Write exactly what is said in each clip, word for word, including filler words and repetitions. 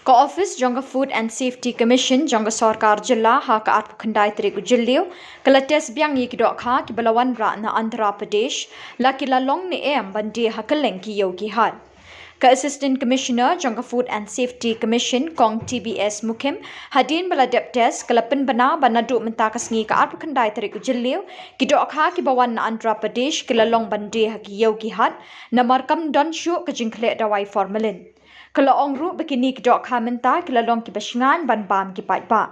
Ka ophis jong ka Food and Safety Commission jong ka sorkar jylla ha ka arphew khyndai tarik u Jylliew ka la test biang ïa ki dohkha kiba la wanrah na Andhra Pradesh, la ki la long ne em ban die ha kylleng ki ïew ki hat. Ka Assistant Commissioner jong ka Food and Safety Commission, Kong T B S Mukhim, hadien ba la dep test, ka la pynbna ba naduh mynta ka sngi ka arphew khyndai tarik u Jylliew, ki dohkha kiba wan na Andhra Pradesh ki la long ban die ha ki ïew ki hat namar kam don shuh ka jingkhleh dawai formalin. Ka la ong ruh ba kine ki dohkha mynta ki la long kiba shngaiñ ban bam ki paidbah.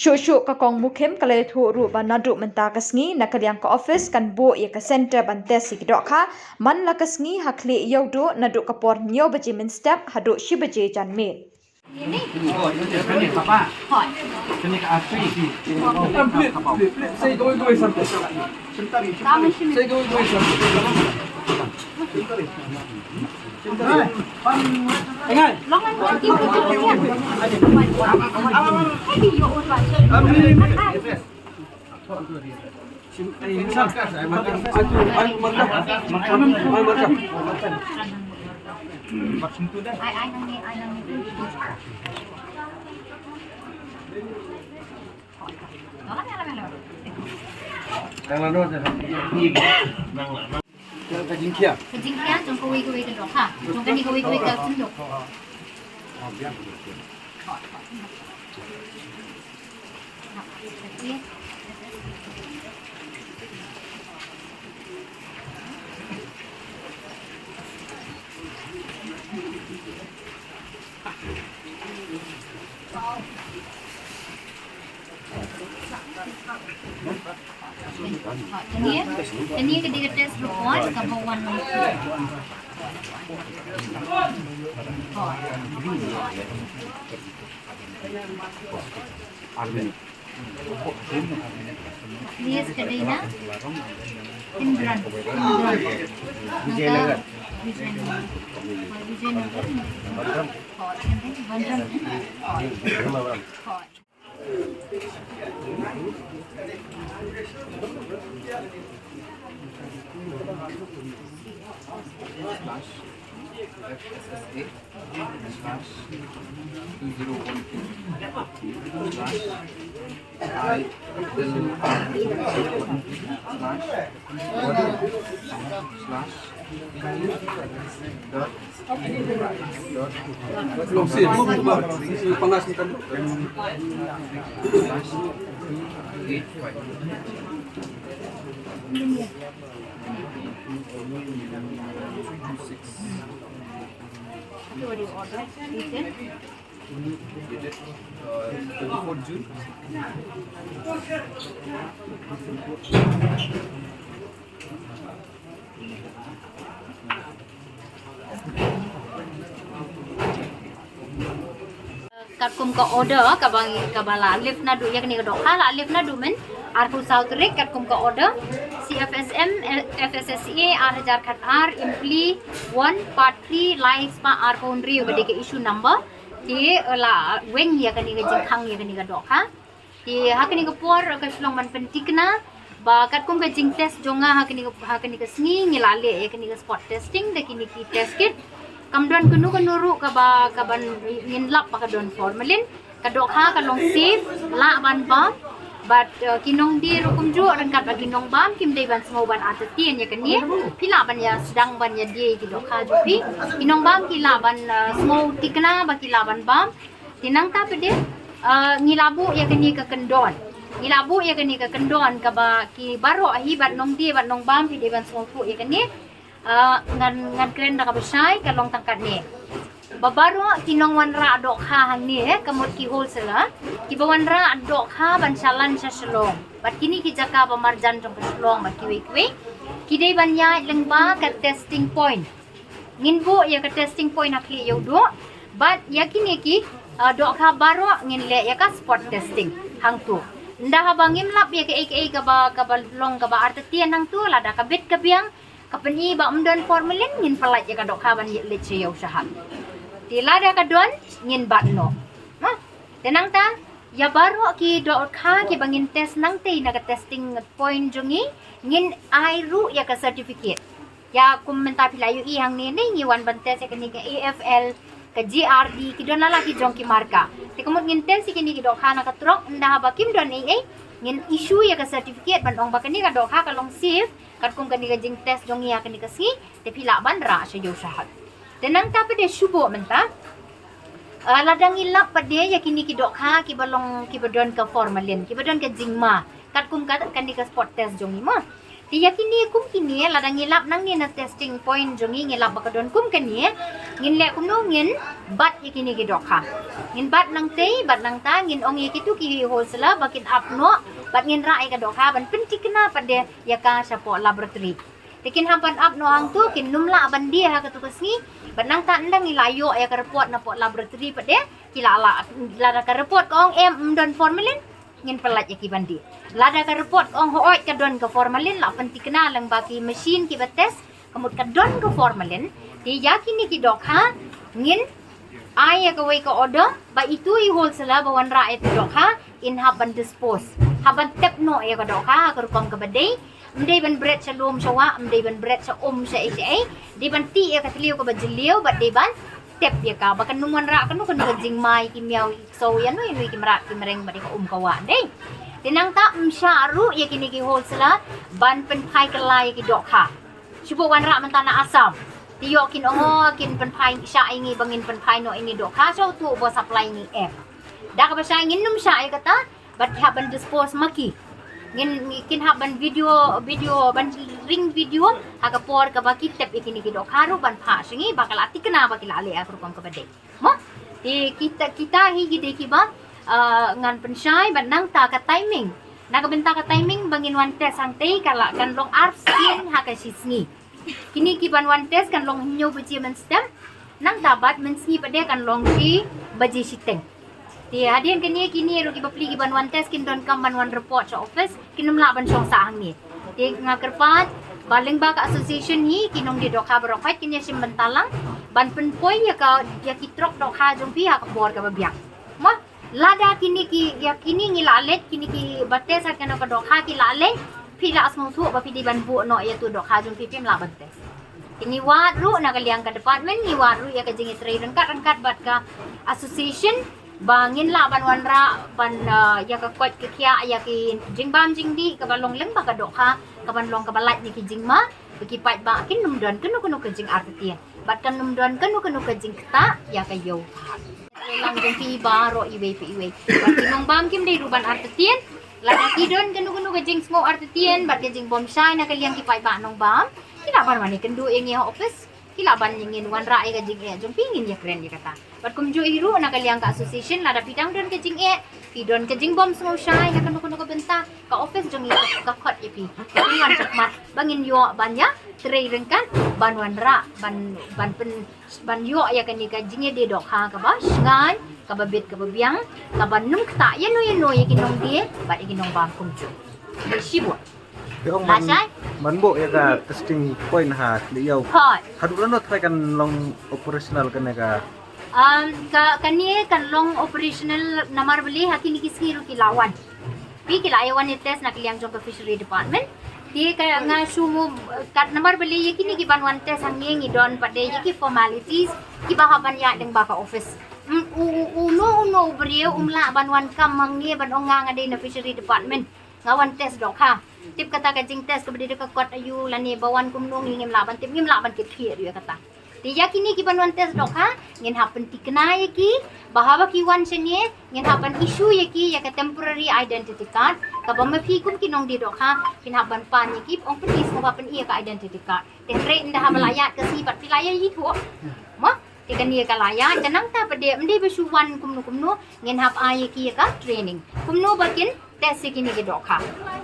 Shuh shuh ka Kong Mukhim ka la ïathuh ruh ba naduh mynta ka sngi na ka liang ka ophis kan buh ïa ka center ban test ïa ki dohkha man la ka sngi ha khlieh ïewduh naduh ka por hynñiew baje mynstep haduh shi baje janmiet. Ka jingkhia. Ka jingkhia jong kawei kawei ka dohkha. Jong kane kawei kawei ka synduk. Kane, kane ka dei ka test report kaba wan. Yes, ka dei na Indran. Indran. Vijaynagar. Vijaynagar. Vijaynagar. Slash F S S A slash two zero one two slash I L R slash slash dot Katkum ka order kaba, kaba la lift naduh ïa kane ka dohkha, la lift naduh myn arphew saw tarik, katkum ka order C F S M, F S S A ar hajar khat ar, Impli one, part three, lai spah arphew hynriew ka dei ka issue number. Te, eh, la weng ïa kane ka jingkhang ïa kane ka dohkha. Te ha kane ka por ka shu long ban pynthikna ba katkum ka jingtest jong nga ha kane ka, ha kane ka sngi ngi la leh ïa kane ka spot testing da kine ki test kit. Kam don kano kano ruh kaba, kaban ngin lap ba ka don formalin. Ka dohkha ka long safe, lah ban bam. Bad, eh, ki nongdie ruh kumjuh ryngkat bad ki nongbam kim dei ban sngew ban artatien ïa kane. Phi lah ban ïa sdang ban ïa die ki dohkha jong phi. Ki nongbam ki lah ban, eh, sngew thikna ba ki lah ban bam. Te nangta pat de, ah, ngi la buh ïa kane ka kyndon. Ngi la buh ïa kane ka kyndon kaba ki baroh hi bad nongdie bad nongbam phi dei ban sngewthuh ïa kane. Ah, ngan, ngan kren da kaba shai ka long tang katne. Ba baroh ki nongwanrah dohkha hangne, eh, ka mut ki wholesaler, kiba wanrah dohkha ban shalan sha Shillong. Bad kine ki jaka ba marjan jong ka Shillong bad kiwei kiwei. Ki dei ban ïaid lyngba ka testing point. Ngin buh ïa ka testing point ha khlieh ïewduh. Bad ïa kine ki, ah, dohkha baroh ngin leh ïa ka spot testing hangto. Ynda haba ngim lap ïa kaei kaei kaba, kaba long kaba artatien hangto, lada ka bit ka biang ka pyni ba ym don formalin, ngin pyllait ïa ka dohkha ban leit sha ïew sha hat. Te lada ka don ngin bat noh. Ha? Te nangta ïa baroh ki dohkha kiba ngin test nangtei na ka testing point jong ngi, ngin ai ruh ïa ka certificate. Ïa kum mynta phi la ïohi hangne ne ngi wan ban test ïa kane ka A F L, ka G R D, ki don la la ki jong ki marka. Te ka mut ngin test ïa kine ki dohkha na ka trok, ynda haba kim don ei ei, ngin issue ïa ka certificate ban ong ba kane ka dohkha ka long safe, katkum kane ka jingtest jong ngi ha kane ka sngi, te phi lah ban rah sha ïew sha hot. Te nangta pat de shu bok mynta, ah, lada ngi lap pat de ïa kine ki dohkha kiba long, kiba don ka formalin, kiba don ka jingma, katkum ka, kane ka spot test jong ngi mo. Te ïa kine kum kine, lada ngi lap nangne na testing point jong ngi, ngi lap ba ka don kum kane, ngin leh kumno? Ngin bat ïa kine ki dohkha. Ngin bat nangtei, bat nangta, ngin ong ïa kitu ki wholesaler ba kin ap noh, bad ngin rah ïa ka dohkha ban pynthikna pat de ïa ka shapoh laboratory. Te kin hap ban ap noh hangtu, kin nym lah ban die ha katu ka sngi. Bad nangta ynda ngi la ïoh ïa ka report napoh laboratory pat de, ki la, la, lada ka report ka ong em, ym don formalin, ngin pyllait ïa ki ban die. Lada ka report ka ong hooid ka don ka formalin, la pynthikna lyngba ki machine kiba test, ka mut ka don ka formalin, te ïa kine ki dohkha ngin ai ïa kawei ka order ba itu i wholesaler ba wanrah ïa tu dohkha in hap ban dispose, hap ban tep noh ïa ka dohkha ha ka rukom kaba dei. Ym dei ban bret sha lum sha wah, ym dei ban bret sha um sha ei sha ei. Dei ban tih ïa ka thliew kaba jylliew bad dei ban tep ïa ka ba kan nym wanrah kano kano ka jingma ïa ki miaw, ïa ki ksew, ïano ïano ki mrad ki mreng bad ïa ka um ka wah, dei. Te nangta ym shah ruh ïa kine ki wholesaler ban pynphai kylla ïa ki dohkha. Shu bok wanrah mynta na Assam. Te ïoh kin ong, oh, kin pynphai shah ïa ngi ba ngin pynphai noh ïa ngi dohkha sha utu uba supply ngi em. Da kaba shai ngin nym shah ïa kata, bad ki hap ban dispose ma ki. Ngin, kin hap ban video, video, ban ring video ha ka por kaba ki tep ïa kine ki dohkha ruh ban phah sha ngi ba ka la thikna ba ki la leh ha ka rukom kaba dei. Mo? Te kita, kita hi ki dei kiba, ah, ngan pynshai bad nangta ka timing. Na ka bynta ka timing ba ngin wan test hangtei ka la kan long ar sien ha ka shi sngi. Kine ki ban wan test kan long hynñiew baje mynstep. Nangta bad mynsngi pat de kan long shi baje shiteng. Te hadien kane kine ruh ki bapli ki ban wan test kin donkam ban wan report sha office, kin nym lah ban shong sah hangne. Te nga kyrpad ba lyngba ka association hi, ki nongdie dohkha baroh pat kin ïa shim bynta lang ban pynpoi ïa ka, ïa ki trok dohkha jong phi ha ka por kaba biang. Mo? Lada kine ki, ïa kine ngi la leit, kine ki ba test ha kano ka dohkha ki la leit, phi la sngewthuh ba phi dei ban buh noh ïa tu dohkha jong phi, phim lah ban test. Te ngi wad ruh na ka liang ka department, ngi wad ruh ïa ka jingïatrei ryngkat ryngkat bad ka association ba ngin lah ban wanrah ban, ah, ïa ka koit ka khiah ïa ki jingbam jingdih kaba long lyngba ka dohkha, kaban long kaba lait na ki jingma, ba ki paidbah kin nym don kano kano ka jingartatien bad kan nym don kano kano ka jingktah ïa ka ïew. Lang jong phi baroh iwei pa iwei. Bad ki nongbam kim dei ruh ban artatien. Lada ki don kano kano ka jingsngew artatien bad ka jingbymshai na ka liang ki paidbah nongbam, ki lah ban wan ïakynduh ïa ngi ha office. Ki lah ban ïa ngin wanrah ïa ka jingeh jong phi, ngin ïakren ïa kata. Bad kumjuh hi ruh na ka liang ka association, lada phi dang don ka jingeh, phi don ka jingbymsngewshai na kano kano ka bynta, ka office jong ngi ka khot ïa phi. Phin wan shakhmat ba ngin ïoh ban ïatrei ryngkat ban wanrah, ban, ban pyn, ban ïoh ïa kane ka jingïadie dohkha kaba shngaiñ, kaba bit kaba biang, kaba nym ktah ïano ïano ïa ki nongdie bad ïa ki nongbam kumjuh. Shibun. Te ong ban, ban buh ïa ka testing point ha Khlieh Ïew. Hooid. Haduh lano trai kan long operational kane ka? Um, ka, kane kan long operational namar balei ha kine ki sngi ruh ki la wan. Phi, ki la ïa wan ïa test na ka liang jong ka fishery department. Te ka nga shu mu, kat namar balei ïa kine ki ban wan test hangne ngi don pat de ïa ki formalities kiba hap ban ïaid lyngba ka office. Mm, u, u, uno uno u briew um lah ban wan kam hangne ban ong nga nga dei na fishery department, nga wan test dohkha. Tip kata ka jingtest kaba dei da ka kot aïu lane ba wan kumno ngi ngim lah ban tip, ngim lah ban kit khiah ruh ïa kata. Te ïa kine ki ban wan test dohkha ngin hap pynthikna ïa ki ba haba ki wan shane ngin hap ban issue ïa ki ïa ka temporary identity card kaba ma phi kum ki nongdie dohkha phin hap ban pan ïa ki, ong pynïasnoh ba pyn-i ïa ka identity card. Te hynrei ynda haba la ïaid ka sngi pat phi la ïa ithuh. Mo? Te kane ka la ïaid, te nangta pat de ym dei ba shu wan kumno kumno, ngin hap ai ïa ki ïa ka training kumno ba kin test ïa kine ki dohkha.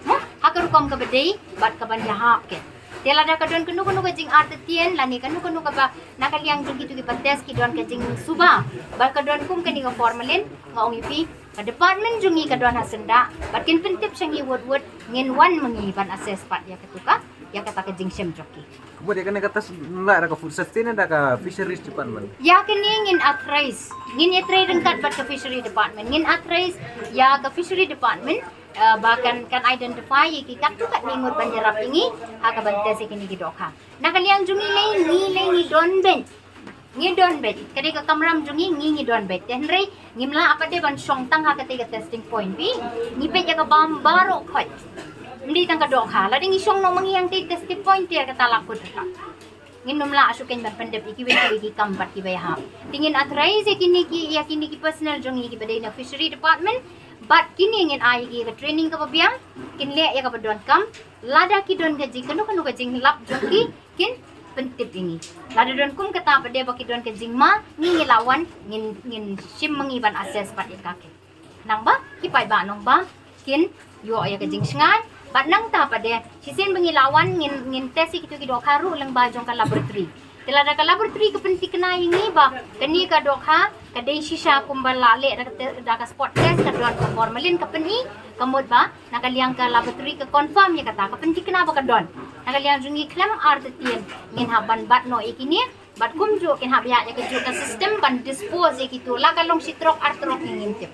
Mo? Ha ka rukom kaba dei bad kaban ïahap ki. Te lada ka don kano kano ka jingartatien lane kano kano kaba na ka liang jong kitu kiba test ki don ka jingsuba ba ka don kum kane ka formalin, nga ong ïa phi, ka department jong ngi ka don ha Syndah bad kin pyntip sha ngi wut wut, ngin wan ma ngi ban assess pat ïa katu ka, ïa kata ka jingshim jong ki. Kumba ïa kane ka test, la da ka food safety ne da ka fisheries department? Ïa kane ngin authorize, ngin ïatrei ryngkat bad ka fishery department, ngin authorize ïa ka fishery department Uh, ba kan kan identify ïa ki katto katne ngut ban ïarap ïa ngi ha ka ban test ïa kine ki dohkha. Na ka liang jong ngi lei, ngi lei ngi don beit. Ngi don beit. Ka dei ka kamram jong ngi, ngi ngi don beit. Te hynrei ngim lah pat de ban shong tang ha katei ka testing point. Phi, ngi peit ïa ka bam baroh khoit. Ym dei tang ka dohkha. Lada ngi shong noh ma ngi hangtei testing point te kata la kut ka. Ngin ym lah shuh kein ban pyndep ïa kiwei kiwei ki kam bad kiba ïahap. Te ngin authorize ïa kine ki, ïa kine ki personnel jong ngi kiba dei na fishery department. Bad kine ngin ai ïa ki ka training kaba biang, kin leh ïa kaba donkam. Lada ki don ka jing, kano kano ka jinglap jong ki, kin pyntip ïa ngi. Lada don kum kata pat de ba ki don ka jingma, ngi ngi lah wan, ngin, ngin shim ma ngi ban assess pat ïa ka ki. Nangba ki paidbah nongbah kin ïoh ïa ka jingshngaiñ. Bad nangta pat de, shisien ba ngi lah wan, ngin, ngin test ïa kito ki dohkha ruh lyngba jong ka laboratory. Te lada ka laboratory ka pynthikna ïa ngi ba kane ka dohkha ka dei shisha kumba la leh da ka te-, da ka spot test, ka don ka formalin, ka pyni, ka mut ba na ka liang ka laboratory ka confirm ïa kata, ka pynthikna ba ka don. Na ka liang jong ngi khlem artatien ngin hap ban bat noh ïa kine. Bad kumjuh kin hap ïa, ïa kajuh ka system ban dispose ïa kito, la ka long shi trok ar trok ngi ngim tip.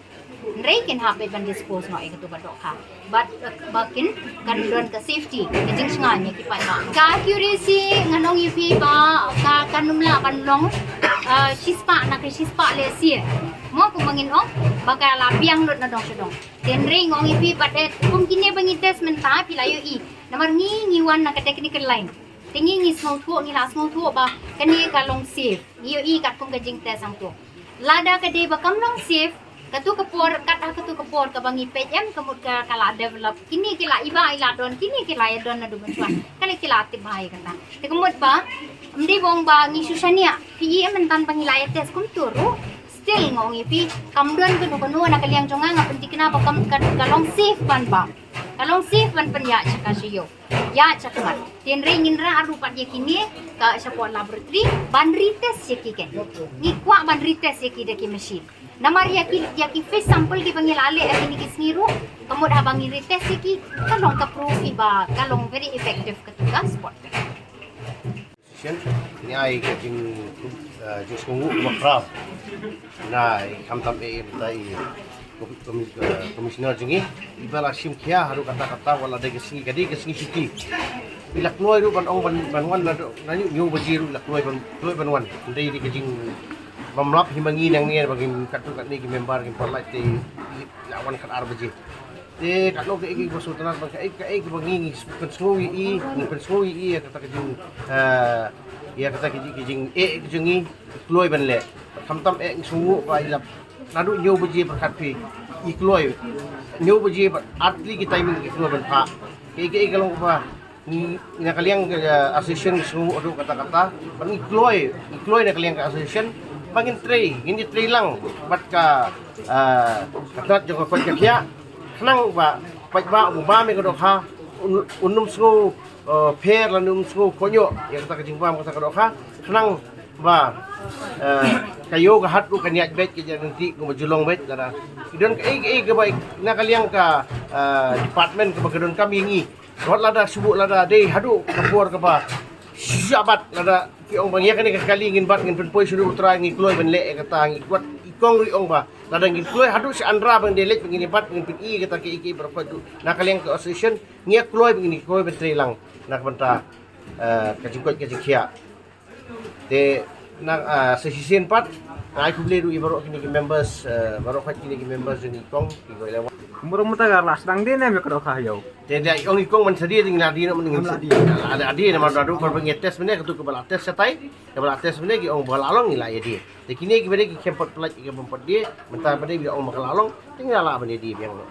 Hynrei kin hap beit ban dispose noh ïa kito ka dohkha. Bad, eh, ba kin kan don ka safety, ka jingshngaiñ ïa ki paidbah. Ka accuracy ngan ong ïa phi ba ka, kan ym lah ban long, eh, shispah na ka shispah lehse. Mo, kumba ngin ong ba ka la biang lut na dong sha dong. Te hynrei ngan ong ïa phi ba, eh, kum kine ba ngi test mynta phi la ïohi. Namar ngi, ngi wan na ka technical line. Te ngi ngi sngewthuh, ngi la sngewthuh ba kane ka long safe. Ngi ïohi katkum ka jingtest hangto. Lada ka dei ba kam long safe, kato ka por, kat ha kato ka por kaba ngi peit em, ka mut ka, ka la develop. Kine ki la, iba i la don, kine ki la ïa don naduh mynshuwa. Ka la ki la tip bha ïa kata. Te ka mut ba ym dei ba ong ba ngi shu shaniah. Phi i em, mynta ba ngi la ïa test kumto ruh, still nga ong ïa phi, kam don kano kano. Na ka liang jong nga, nga pynthikna ba kam, ka, ka long safe ban bam. Ka long safe ban pynïaid sha ka sha ïew. Ïa, sha khmat. Te hynrei ngin rah ruh pat ïa kine ka shapoh laboratory ban retest ïa ki kein. Ngi kwah ban retest ïa ki da ki machine. Namar ïa ki, ïa ki fish sample kiba ngi la leh ha kine ki sngi ruh, ka mut haba ngi retest ïa ki, ka long ka proof ba ka long very effective kato ka spot test. Shisien, ngi ai ka jing, eh, jingsngewnguh kaba khraw na i, khamtam eh, i, i, kom-, kom-, eh, commissioner jong ngi, iba la shim khia haduh katta katta, wat la dei ka sngi, ka dei ka sngi shuti. I la kloi ruh ban ong ban, ban wan, la dei, na hynñiew baje ruh i la kloi ban, kloi ban wan. Dei, dei ka jingbymlap hi ma ngi nangne ba ngim, katto katne ki member ngim pat lait te i la wan khatar baje. Te katno kaei kaba sngewtynnat, ba kaei kaei kaba ngi, ngi pynsngew ïa i, ngi pynsngew ïa i ïa kata ka jing, eh, ïa kata ka jing, ka jing, eh, ka jing i kloi ban leh. Khamtam eh, ngi sngewnguh ba i la, naduh hynñiew baje pyrkhat phi i kloi. Hynñiew baje bad artylli ki timing i kloi ban phah. Kaei kaei ka long kaba ngi, na ka liang ka, eh, association ngi sngewnguh haduh katta katta. Bad ngi kloi, ngi kloi na ka liang ka association ba ngin trei, ngin ïa trei lang bad ka, eh, ka tnat jong ka koit ka khiah. Khnang ba paidbah uba bam ïa ka dohkha un, un ym sngew, eh, pher lane un ym sngew kohnguh ïa kata ka jingbam kata ka dohkha. Khnang ba, eh, ka ïew ka hat ruh kan ïaid beit, ka ïaid ryntih, kumba ju long beit lada ki don kaei kaei kaba na ka liang ka, eh, department kaba ka donkam ïa ngi. Wat lada shu, lada dei haduh ka por kaba shisha bad lada ki ong ba ïa kane ka kali ngin bat, ngin pynpoi sha u Trai, ngi kloi ban leh ïa kata. Ngi kwah, i kong ruh i ong ba lada ngin kloi haduh shi anra ba ngin dei leit ba ngin ïa bat, ngin pyni ïa kata kaei kaei baroh khoit ruh. Na ka liang ka association ngi ïa kloi ba ngin ïa kloi ban trei lang na ka bynta, eh, ka jingkoit ka jingkhiah. Te na, ah, sa shisien pat nga ai khublei ruh ïa baroh kine ki members, eh, baroh khoit kine ki members jong i kong, ki kong ïa la wan. Kumba ruh mynta ka la sdang die ne em ïa ka dohkha ïew. Te da i ong i kong man sa die, te ngi la die noh, man ngi sa die. Ada die namar da ruh kaba ngi test mynne, katu kaba la test shatai, kaba la test mynne ki ong ba la long, ngi la ïa die. Te kine kiba dei ki khlem pat pynlait, ki khlem pat die, mynta ba dei ba ong ba ka la long, te ngi la lah ban ïa die biang noh.